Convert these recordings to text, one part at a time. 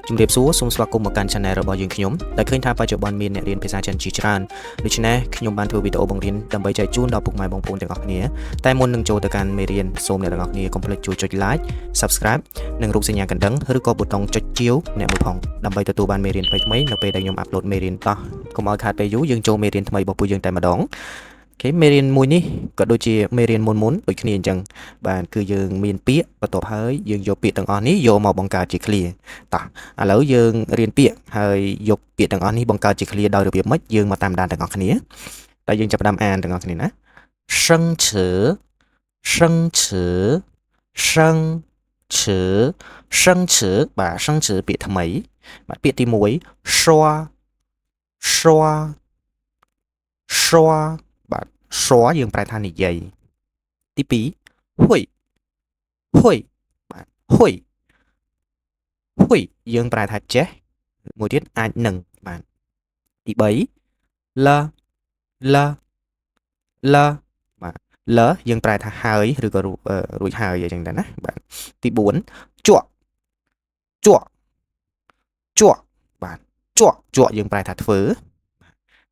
ជំរាបសួរសូមស្វាគមន៍មកកាន់ Channel របស់យើងខ្ញុំដែលឃើញថាបច្ចុប្បន្នមានអ្នករៀនភាសាចិនជាច្រើនដូច្នេះខ្ញុំបានធ្វើវីដេអូបង្រៀនដើម្បីចែកជូនដល់ពុកម៉ែបងប្អូនទាំងអស់គ្នាតែមុននឹងចូលទៅកាន់មេរៀនសូមអ្នកទាំងអស់គ្នាកុំភ្លេចជួយចុច Like Subscribe និងរូបសញ្ញាកណ្ដឹងឬក៏ប៊ូតុងចុចជាវអ្នកមួយផងដើម្បីទទួលបានមេរៀនថ្មីៗនៅពេលដែលខ្ញុំupload មេរៀនតោះកុំឲ្យខាតពេលយូរយើងចូលមេរៀនថ្មីរបស់ពួកយើងតែម្ដង OK មេរៀនមួយនេះក៏ដូចជាមេរៀនមុនមុនដូចគ្នាអញ្ចឹងបាទគឺយើងមានពាក្យបន្ទាប់ហើយយើងយកពាក្យទាំងអស់នេះយកមកបង្កើតជាឃ្លាតោះឥឡូវយើងរៀនពាក្យហើយយកពាក្យទាំងអស់នេះបង្កើតជាឃ្លាដោយរបៀបម៉េចយើងមកតាមដានទាំងអស់គ្នាតែយើងចាប់ផ្ដើមអានទាំងអស់គ្នាណា生词生词生词生词បាទ生词ពាក្យថ្មីបាទពាក្យទី1刷刷刷បាទ 说យើងប្រែថានិយាយទី2会会បាទ会会យើងប្រែថាចេះមួយទៀតអាចនឹងបាទទី3了了了បាទ了យើងប្រែថាហើយឬក៏រួចហើយអញ្ចឹងដែរណាបាទទី4做做做បាទ做做យើងប្រែថាធ្វើ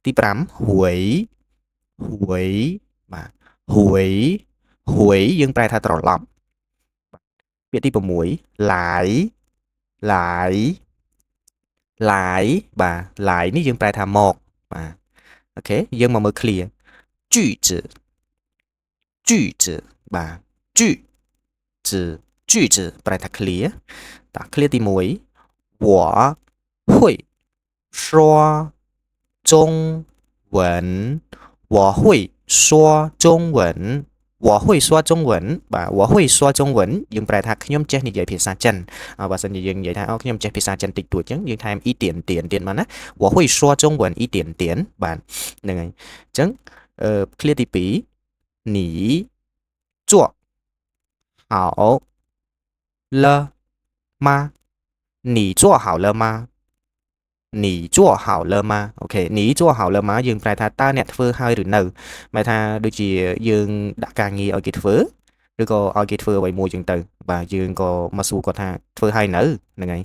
ទី5回回បាទ回回យើងប្រែថាត្រឡប់ពាក្យទី6来来来បាទ来នេះយើងប្រែថាមកបាទ OK យើងមកមើល ឃ្លា 句子句子បាទ句子句子ប្រែថា ឃ្លា តោះ ឃ្លា ទី1我会说中文我会说中文我会说中文បាទ我会说中文យើងប្រែថាខ្ញុំចេះនិយាយភាសាចិនអើបើសិនជាយើងនិយាយថាអូខ្ញុំចេះភាសាចិនតិចតួចអញ្ចឹងយើងថែម一点点ទៀតមកណា我会说中文一点点បាទហ្នឹងហើយអញ្ចឹងអឺ ឃ្លា ទី2你做好了吗你做好了吗你做好了吗 OK 你做好了吗យើងប្រែថាតើអ្នកធ្វើហើយឬនៅໝายថាដូចជាយើងដាក់ការងារឲ្យគេធ្វើឬក៏ឲ្យគេធ្វើអ្វីមួយចឹងទៅបាទយើងក៏មកសួរគាត់ថាធ្វើហើយនៅហ្នឹងហើយ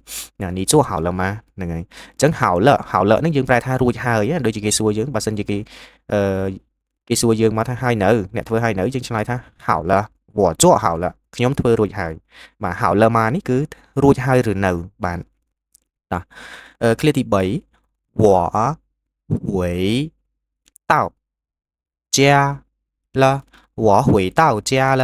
你做好了吗ហ្នឹងហើយអញ្ចឹង好了好了ហ្នឹងយើងប្រែថារួចហើយដូចជាគេសួរយើងបើសិនជាគេអឺគេសួរយើងមកថាហើយនៅអ្នកធ្វើហើយនៅយើងឆ្លើយថា好了我做好了ខ្ញុំធ្វើរួចហើយបាទ好了吗នេះគឺរួចហើយឬនៅបាទតោះឃ្លាទី3我回到家了我回到家了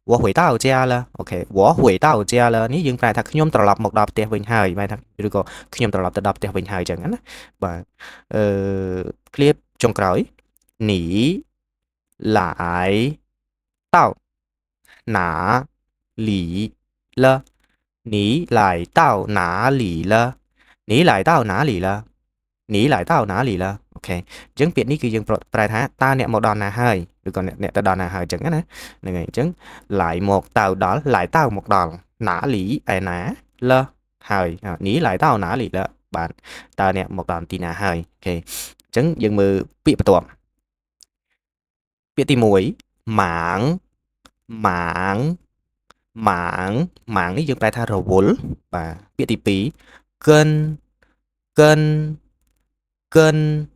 我回到家了 OK 我回到家了នេះយើងប្រែថាខ្ញុំត្រឡប់មកដល់ផ្ទះវិញហើយប្រែថាឬក៏ខ្ញុំត្រឡប់ទៅដល់ផ្ទះវិញហើយចឹងណាបាទអឺឃ្លាចុងក្រោយ你来到哪里了你来到哪里了你来到哪里了你来到哪里了 OK អញ្ចឹងពាក្យនេះគឺយើងប្រែថាតើអ្នកមកដល់ណាហើយឬក៏អ្នកទៅដល់ណាហើយអញ្ចឹងណាហ្នឹងហើយអញ្ចឹង来មកទៅដល់来到មកដល់哪里ឯណា了ហើយ你来到哪里了បាទតើអ្នកមកដល់ទីណាហើយ OK អញ្ចឹងយើងមើលពាក្យបន្ទាប់ពាក្យទី1忙忙忙忙នេះយើងប្រែថារវល់បាទពាក្យទី2跟跟跟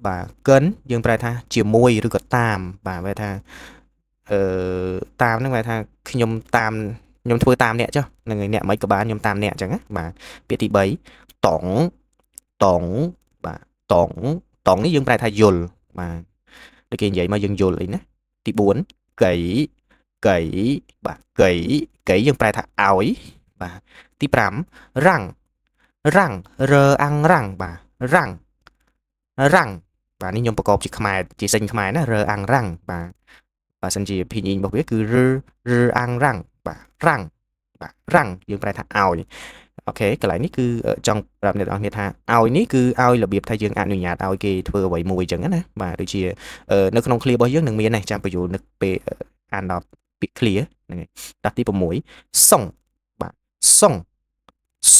បាទ跟យើងប្រែថាជាមួយឬក៏តាមបាទប្រែថាអឺតាមហ្នឹងប្រែថាខ្ញុំតាមខ្ញុំធ្វើតាមអ្នកចុះហ្នឹងហើយអ្នកមិនក៏បានខ្ញុំតាមអ្នកអញ្ចឹងណាបាទពាក្យទី3懂懂បាទ懂懂នេះយើងប្រែថាយល់បាទដូចគេនិយាយមកយើងយល់អីណាទី4给给បាទ给给យើងប្រែថាឲ្យបាទទី5让让រអាំង让បាទ让让បាទនេះខ្ញុំប្រកបជាខ្មែរជាសិញខ្មែរណារអាំង让បាទបើសិនជា拼音របស់វាគឺររអាំង让បាទ让បាទ让យើងប្រែថាឲ្យ OK កន្លែងនេះគឺចង់ប្រាប់អ្នកទាំងអស់គ្នាថាឲ្យនេះគឺឲ្យរបៀបថាយើងអនុញ្ញាតឲ្យគេធ្វើអ្វីមួយអញ្ចឹងណាបាទដូចជានៅក្នុង ឃ្លា របស់យើងនឹងមានដែរចាំបញ្យល់នឹកពេលអានដល់ពាក្យ ឃ្លា ហ្នឹងហើយតាទី6送បាទ送送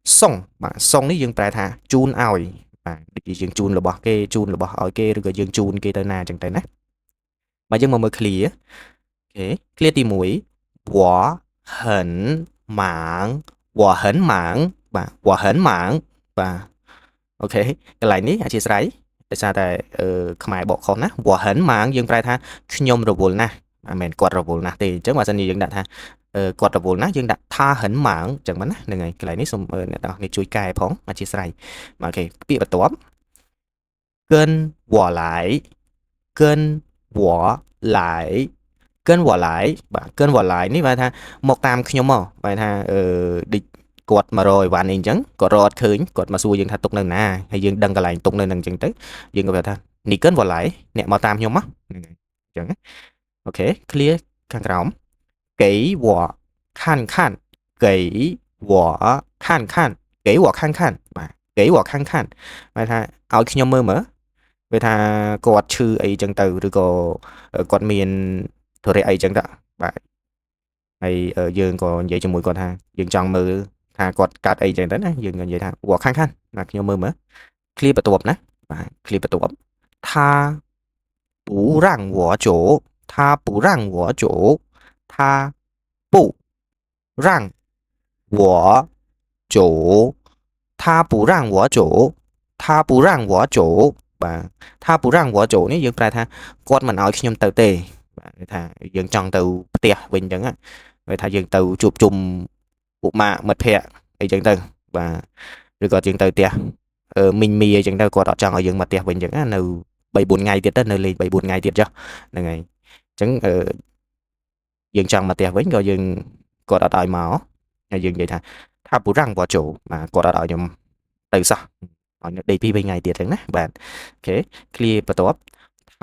送បាទ送នេះយើងប្រែថាជូនឲ្យបាទដូចជាយើងជូនរបស់គេជូនរបស់ឲ្យគេឬក៏យើងជូនគេទៅណាអញ្ចឹងទៅណាបាទយើងមកមើល ឃ្លា OK ឃ្លា ទី1我很忙我很忙បាទ我很忙បាទ OK កន្លែងនេះអធ្យាស្រ័យដោយសារតែខ្មែរបកខុសណា我很忙យើងប្រែថាខ្ញុំរវល់ណាស់មិនមែនគាត់រវល់ណាស់ទេអញ្ចឹងបើសិនជាយើងដាក់ថាគាត់រវល់ណាស់យើងដាក់他很忙អញ្ចឹងមកណាហ្នឹងហើយកន្លែងនេះសូមអ្នកទាំងអស់គ្នាជួយកែផងអធ្យាស្រ័យបាទ OK ពាក្យបន្ទាប់跟我来跟我来跟我来បាទ跟我来នេះបែរថាមកតាមខ្ញុំមកបែរថាអឺដូចគាត់មករកអីវ៉ាន់អីអញ្ចឹងគាត់រកអត់ឃើញគាត់មកសួរយើងថាទុកនៅណាហើយយើងដឹងកន្លែងទុកនៅនឹងអញ្ចឹងទៅយើងក៏ប្រាប់ថា你跟我来អ្នកមកតាមខ្ញុំមកហ្នឹងហើយអញ្ចឹង OK clear ខាងក្រោម给我看看给我看看给我看看បាទ给我看看បែរថាឲ្យខ្ញុំមើលមើលវាថាគាត់ឈឺអីចឹងទៅឬក៏គាត់មានធុរៈអីចឹងទៅបាទហើយយើងក៏និយាយជាមួយគាត់ថាយើងចង់មើលថាគាត់កាត់អីចឹងទៅណាយើងក៏និយាយថា我看看ណាខ្ញុំមើលមើល clear បន្ទាប់ណាបាទ clear បន្ទាប់他不让我走他不让我走他不让我走他不让我走他不让我走បាទ他不让我走នេះយើងប្រែថាគាត់មិនឲ្យខ្ញុំទៅទេបាទគេថាយើងចង់ទៅផ្ទះវិញអញ្ចឹងគេថាយើងទៅជួបជុំពួកម៉ាកមិត្តភ័ក្តិអីចឹងទៅបាទឬក៏យើងទៅផ្ទះមីងមីអីចឹងទៅគាត់អត់ចង់ឲ្យយើងមកផ្ទះវិញអញ្ចឹងណានៅ3 4ថ្ងៃទៀតទៅនៅលេង3 4ថ្ងៃទៀតចុះហ្នឹងហើយអញ្ចឹងអឺយើងចង់មកផ្ទះវិញក៏យើងគាត់អត់ឲ្យមកហើយយើងនិយាយថា他不让我走បាទគាត់អត់ឲ្យខ្ញុំទៅសោះឲ្យនៅដេក2 3ថ្ងៃទៀតចឹងណាបាទ OK clear បន្ទាប់他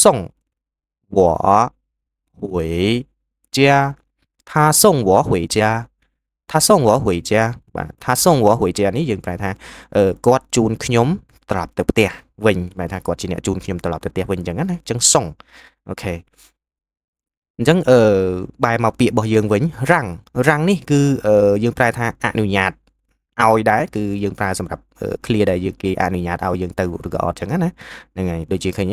送我回家他送我回家他送我回家បាទ他送我回家នេះយើងប្រែថាគាត់ជូនខ្ញុំត្រឡប់ទៅផ្ទះវិញបែរថាគាត់ជាអ្នកជូនខ្ញុំត្រឡប់ទៅផ្ទះវិញអញ្ចឹងណាអញ្ចឹង送 OK អញ្ចឹងអឺបែរមកពាក្យរបស់យើងវិញ让让នេះគឺយើងប្រែថាអនុញ្ញាតឲ្យដែរគឺយើងប្រើសម្រាប់ clear ដែលយើងគេអនុញ្ញាតឲ្យយើងទៅឬក៏អត់ចឹងណាហ្នឹងហើយដូចជាឃើញ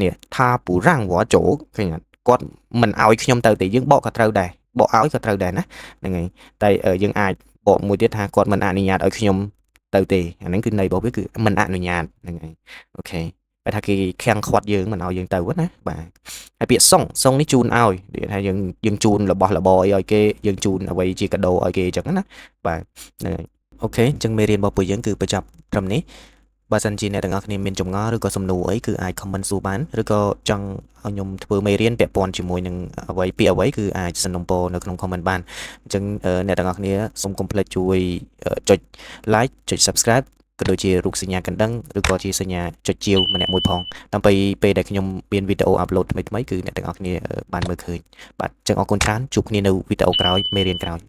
នេះ他不让我走ឃើញគាត់មិនឲ្យខ្ញុំទៅទេយើងបកក៏ត្រូវដែរបកឲ្យក៏ត្រូវដែរណាហ្នឹងហើយតែយើងអាចបកមួយទៀតថាគាត់មិនអនុញ្ញាតឲ្យខ្ញុំទៅទេអាហ្នឹងគឺន័យរបស់វាគឺមិនអនុញ្ញាតហ្នឹងហើយ OK បែរថាគេខាំងខាត់យើងមិនឲ្យយើងទៅណាបាទហើយពាក្យ送送នេះជូនឲ្យនិយាយថាយើងយើងជូនរបស់របរអីឲ្យគេយើងជូនអ្វីជាកាដូឲ្យគេអញ្ចឹងណាបាទហ្នឹងហើយ OK អញ្ចឹងមេរៀនរបស់ពួកយើងគឺបញ្ចប់ត្រឹមនេះបើសិនជាអ្នកទាំងអស់គ្នាមានចម្ងល់ឬក៏សំណួរអីគឺអាច comment សួរបានឬក៏ចង់ឲ្យខ្ញុំធ្វើមេរៀនពាក់ព័ន្ធជាមួយនឹងអ្វីពាក្យអ្វីគឺអាចសំណូមពរនៅក្នុង comment បានអញ្ចឹងអ្នកទាំងអស់គ្នាសូមកុំភ្លេចជួយចុច like ចុច subscribe ក៏ដូចជារូបសញ្ញាកណ្ដឹងឬក៏ជាសញ្ញាចុចជាវម្នាក់មួយផងដើម្បីពេលដែលខ្ញុំមានវីដេអូ upload ថ្មីៗគឺអ្នកទាំងអស់គ្នាបានមើលឃើញបាទអញ្ចឹងអរគុណច្រើនជួបគ្នានៅវីដេអូក្រោយមេរៀនក្រោយ។